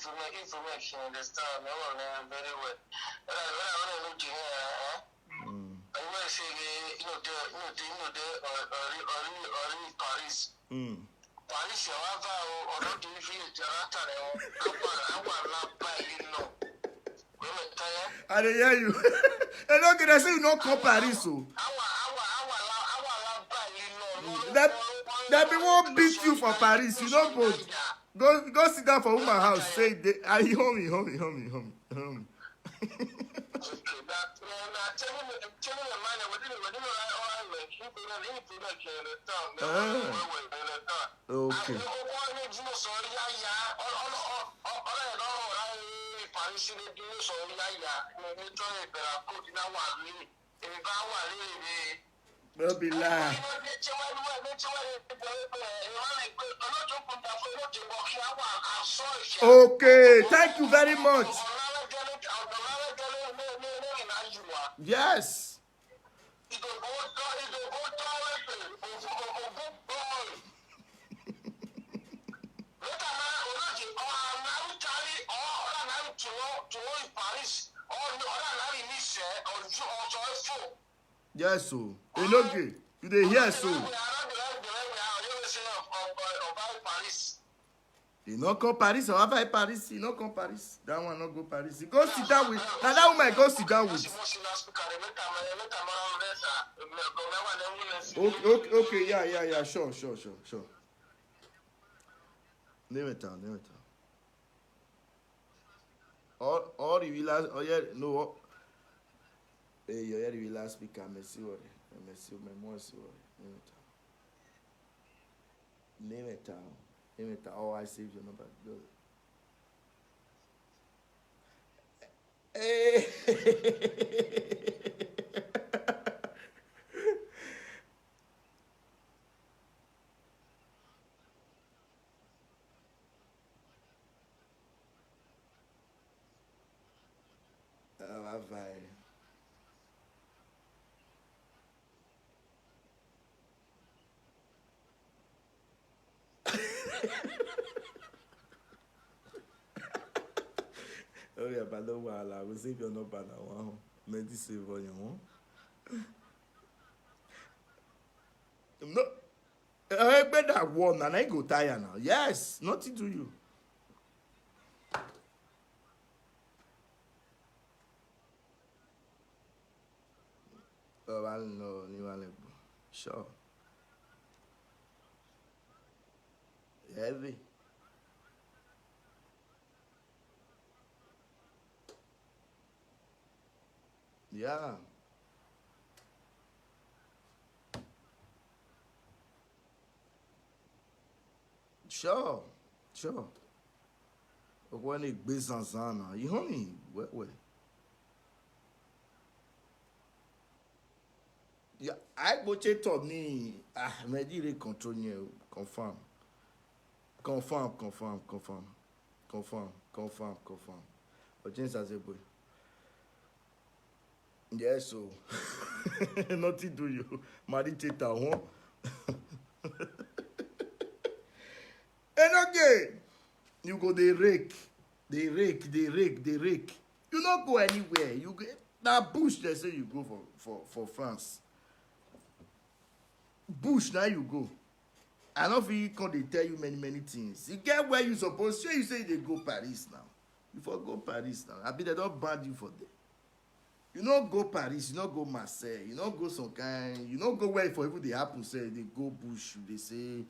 you make, if you make you understand, I want to very well. When I, when I, when I look here, eh? Mm. I want to say, you know, the, you know, the, you know, the, uh, uh, uh, uh, Paris. Mm. Paris, you have, uh, or not the village, uh, I want, I want, I want, I want, I dey hear you. Enoge, dem say you no come Paris o. Dem, dem be wan beat you for Paris. You no bold. Go, go sit down for woman house. Say, they, ah, you homie, homie, homie, homie, homie. Ah. Okay. No be lie. Okay, thank you very much. Yes. Yes, so Enoge, you dey hear so? You no come Paris, or have I Paris? You no come Paris. That one no go Paris. You go sit down with. Now that woman go sit down with. Okay, okay, okay, yeah, yeah, yeah, sure, sure, sure, sure. Name it down, name it down. All, all the villas, oh yeah, no. Hey, you hear the villa speaker, Messi worry. Messi, my more Messi worry. Name it down. Name it down. Name it down. Oh, I saved your number. Hey. Ah, bye bye. Oh yeah, but no wahala. We save your number now. Wow. Many save on your own. No. Egbe that one, and I go tire now. Yes, nothing to you. Ọba ń lọ níwájú. Sure. Heavy. Yeah. Sure. Sure. Okwu na-egbe zanzan na. You hear me? Well, well. Yeah, I go check top ni. Ah, Medire control you. Confirm. Confirm, confirm, confirm. Confirm, confirm, confirm. But James has a boy. Yes, so nothing do you. Mari Teta, huh? And again, you go dey rake, dey rake, dey rake, dey rake. You no go anywhere. You go na bush. They say you go for for for France. Bush now you go. I no fit come dey tell you many many things. You get where you suppose say you say you dey go Paris now. You for go Paris now. I be they don ban you for there. You no go Paris, you no go Marseille, you no go some kind, you no go where for even dey happen say they go bush. They say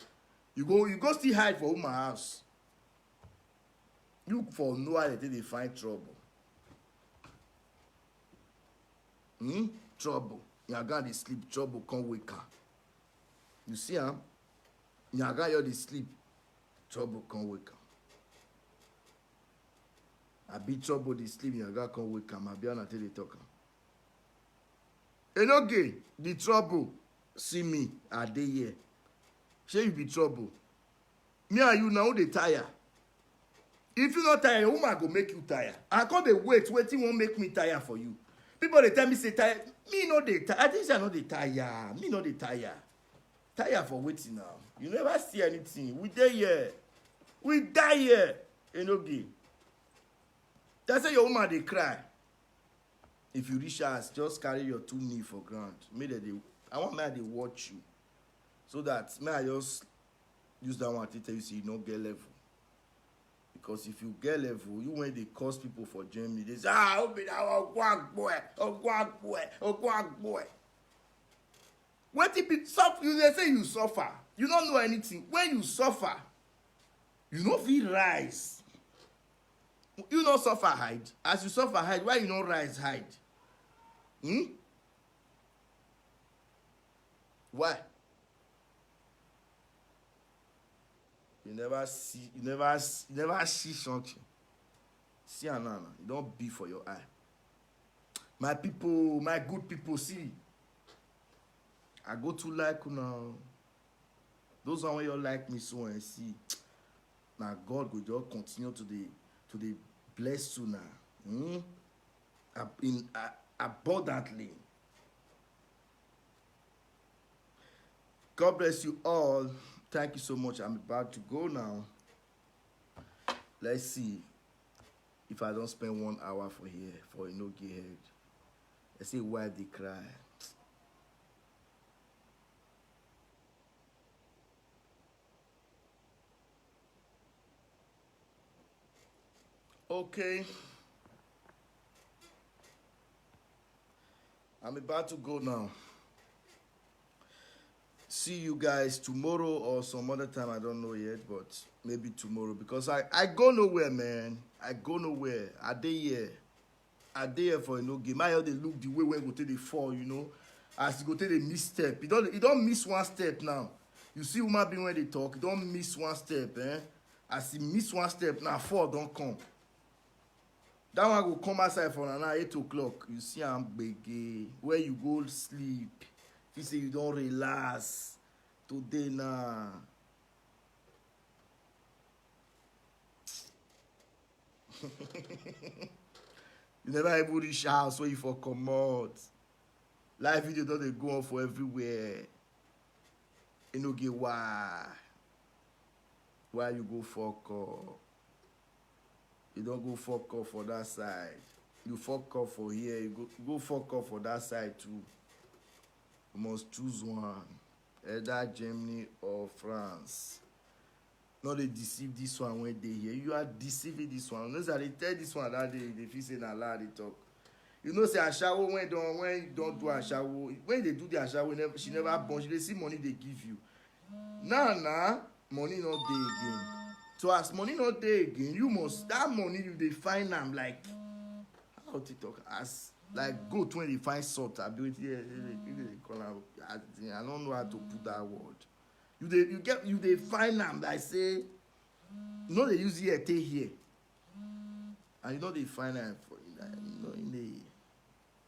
you go you go still hide for woman house. You for know how they take dey find trouble. Hmm? Trouble. Yaga dey sleep, trouble come wake am. You see am? Yaga you dey sleep, trouble come wake am. I be trouble dey sleep, Yaga come wake am. I be una take dey talk am. Enoge, the trouble. See me, I dey here. Shey you be trouble? Me and you now dey tire. If you no tire, your woman go make you tire. I come dey wait, wetin wan make me tire for you? People dey tell me say tire, me no dey tire. I think say I no dey tire. Me no dey tire. Tire for wetin now? You never see anything. We dey here. We die here. Enoge. They say your woman dey cry. If you reach house, just carry your two knee for ground. Make dem dey. I want make I dey watch you, so that may I just use that one to tell you say you no get level. Because if you get level, you when they cause people for Germany, they say, ah, obi na Ogwang boy, Ogwang boy, Ogwang boy. Wetin be suffer? You dey say you suffer. You no know anything. When you suffer, you no fit rise. You no suffer hide. As you suffer hide, why you no rise hide? Hmm? Why? You never see, you never, s- you never see something. See am now, now. You don be for your eye. My people, my good people, see. I go too like una. Those one wey you like me so and see. Now God go just continue to the to the bless you now. Hmm? Ab- In uh, abundantly. God bless you all. Thank you so much. I'm about to go now. Let's see if I don't spend one hour for here for Enoge head. I say wife they cry. Okay. I'm about to go now. See you guys tomorrow or some other time. I don't know yet, but maybe tomorrow because I, I go nowhere, man. I go nowhere. I dey here. I dey here for Enoge. My head they look the way when go take the fall, you know. As you go take the misstep. You don't you don't miss one step now. You see human being when they talk, you don't miss one step, eh? As you miss one step now, fall don't come. That one go come outside for now eight o'clock. You see am gbege where you go sleep. You say you don't relax today now. You never even reach house where you for comot. Live video don dey go on for everywhere. You no get why. Why you go fuck up? You don't go fuck up for that side. You fuck up for here. You go go fuck up for that side too. You must choose one. Either Germany or France. No dey deceive this one wey dey here. You are deceiving this one. Unless I dey tell this one that day, they feel say na lie I dey talk. You know say ashawo, when don when you don do ashawo, when they do the ashawo, never, she never born. She dey see money they give you. Now now, money not dey again. So as money not dey again, you must, that money you dey find am like, how to talk, as like goat when they find salt. I be with you. They call am. I, I don't know how to put that word. You dey you get you dey find am like say you no dey use here take here, and you no dey find am for you know in the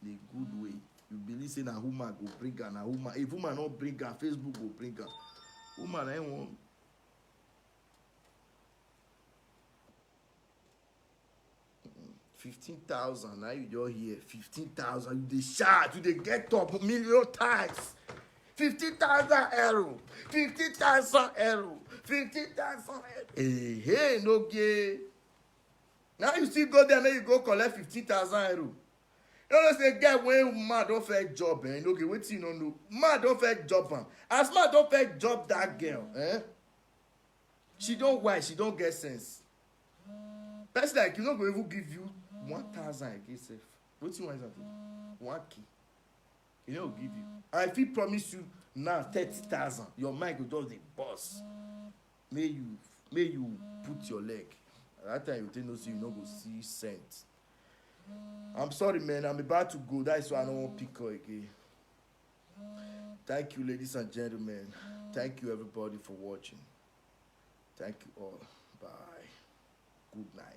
the good way. You believe say na woman go bring am, na woman. If woman no bring am, Facebook go bring am. Woman na him wan fifteen thousand. Now you just hear fifteen thousand. You dey shout, you dey get up million times. Fifteen thousand euro, fifteen thousand euro, fifteen thousand euro. Hey, hey, no gay. Now you still go there, make you go collect fifteen thousand euro. You know say girl when man don first job, eh? No gay, wetin you no know. Man don first job am. As man don first job that girl, eh? She don wise, she don get sense. Person like you no go even give you one thousand again sef. Wetin you want to do? One k. You no go give you. I fit promise you now thirty thousand. Your mind go just dey burst. May you may you put your leg. That time you take no see you no go see cent. I'm sorry, man. I'm about to go. That's why I don't want pick up again. Thank you, ladies and gentlemen. Thank you, everybody, for watching. Thank you all. Bye. Good night.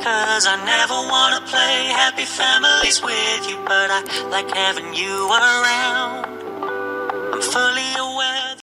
Cause I never wanna play happy families with you, but I like having you around. I'm fully